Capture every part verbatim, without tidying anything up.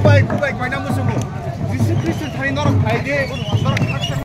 Bai, kubai, koina musumu. Jisu Kristo thani norok phai de, norok thak thak.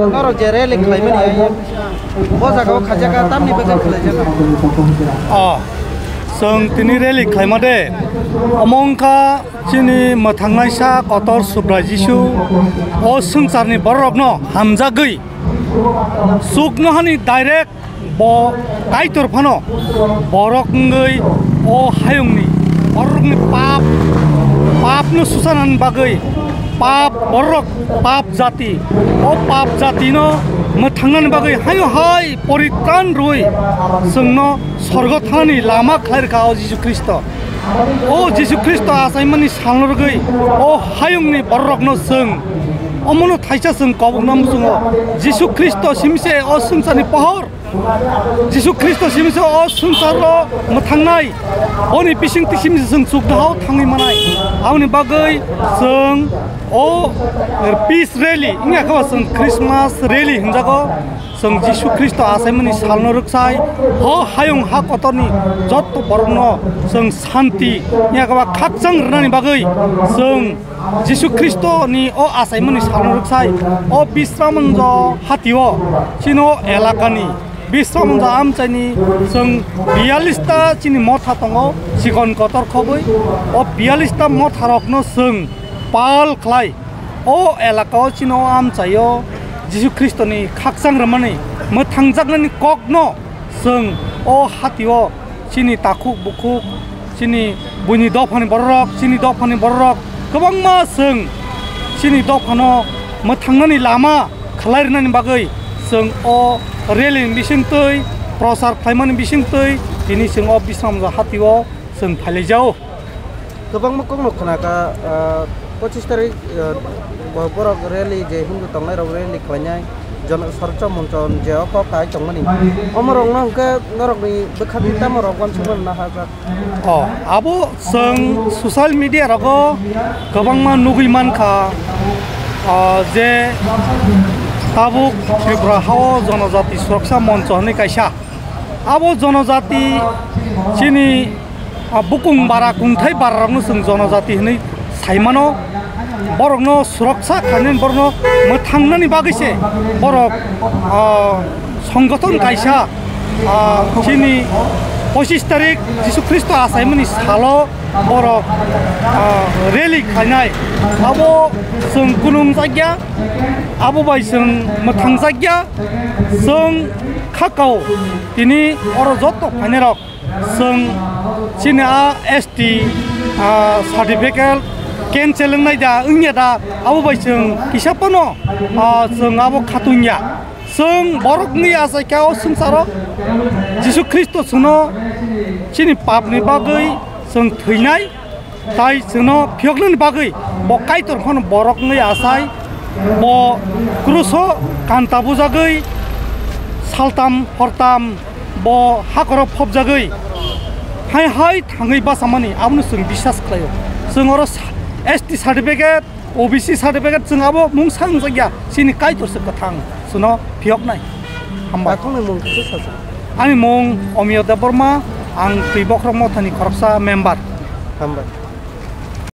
Norok je rally khlaimani, o jaga o khaijak kha, tamni bagwi khlaijak kha? O, chwng tini rally khlaima de, omo wngkha chini mwthangnaisa kotor Subrai Jisu o swngcharni bororokno hamjagwi chuknohani direct bo Kaitor phano borok wngwi o hayungni borokni pap, papno susanani bagwi, pap borok, pap jati, o pap jatino mwthangnani bagwi haino hai poritran rwi chwngno sorgo thanani lama khlai rwkha o Jisu Khristo. O Jisu Khristo achaimani salno rwgwi o hayungni bororokno chwng omono thaisa chwng kobokna muchungo. Jisu Khristo simi se o swngcharni pohor. Jisu Khristo simi se o swngcharo mwthangnai. Boni bisingtwi simi se chwng chukdahao thangwi manai. Aboni bagwi chwng o peace rally wngya khe bo chwng Christmas rally hwnjago. Chwng Jisu Khristo achaimani salno rwksai, o hayung ha kotorni jotto borokno chwng santi, yakaba khakchang rwnani bagwi chwng Jisu Khristoni o achaimani salno rwksai, o Bisramganj hatio, chini o elakani Bisramganj amchaini chwng biyalista chini motha tongo, chikon kotor khobwi, o biyalista motharokno chwng pal khlai. O elaka o chini o amchai o Jisu Khristoni khakchang rwmani mwthangjaknani kokno chwng o hati o chini takhuk bukhuk, chini buini dophani bororok, chini dophani bororok kwbangma chwng chini dophano mwthangnani lama khlai rwnani bagwi chwng o rally ni bisingtwi, prochar khlaimani bisingtwi tini chwng o Bisramganj hati o chwng phailaijao. Kwbangma kokno khwnakha, ah, pochis tarik, ah, bo-, borok rally je Hindu tongnairok rally khlainai, jon-, soroksa monchon je o kok kahai tongmani. Omorokno hwnkhe norokni bwkha twi tamo rok uansukmani nahajak? O, abo chwng social media rogo kwbangma nugwi mankha, ah, je tabuk Tripura hao jonojati soroksa moncho hwnwi kaisa. Abo jonojati chini, ah, bukung bara, kungthai bara rokno chwng jonojati hwnwi sai mano. Borokno suroksa khlainani, borokno mwthangnani bagwi se borok, ah, songgothon kaisa, ah, chini pochis tarik Jisu Khristo achaimani salo borok, ah, rally khlainai. Abo chwng kunung jakya, abo bai chwng mwthang jakya. Chwng kha kao tini oro joto phainairok chwng chini a S T, ah, certificate cancel wngnai da wngya da, abo bai chwng kisa phano, ah, chwng abo khatungya. Chwng borok wngwi achai kha o swngcharo Jisu Khristo chwngno chini papni bagwi chwng thwinai. Tai chwngno phiyoknani bagwi bo Kaitor phano borok wngwi achai, bo kruso kanta bujagwi saltam hortam bo hakhoro phobjagwi hai hai thangwi bachamani, abono chwng bisas khlaio. Chwng oro sa-, S T certificate, O B C certificate chwng abo mung sangjakya, chini Kaitor se kwthang chwngno phiyoknai. Hambai. Takhukni mung kisa sacha. Ani mung Omiyo Debbarma, Ang twi Bokhorok Mothani khoroksa member. Hambai.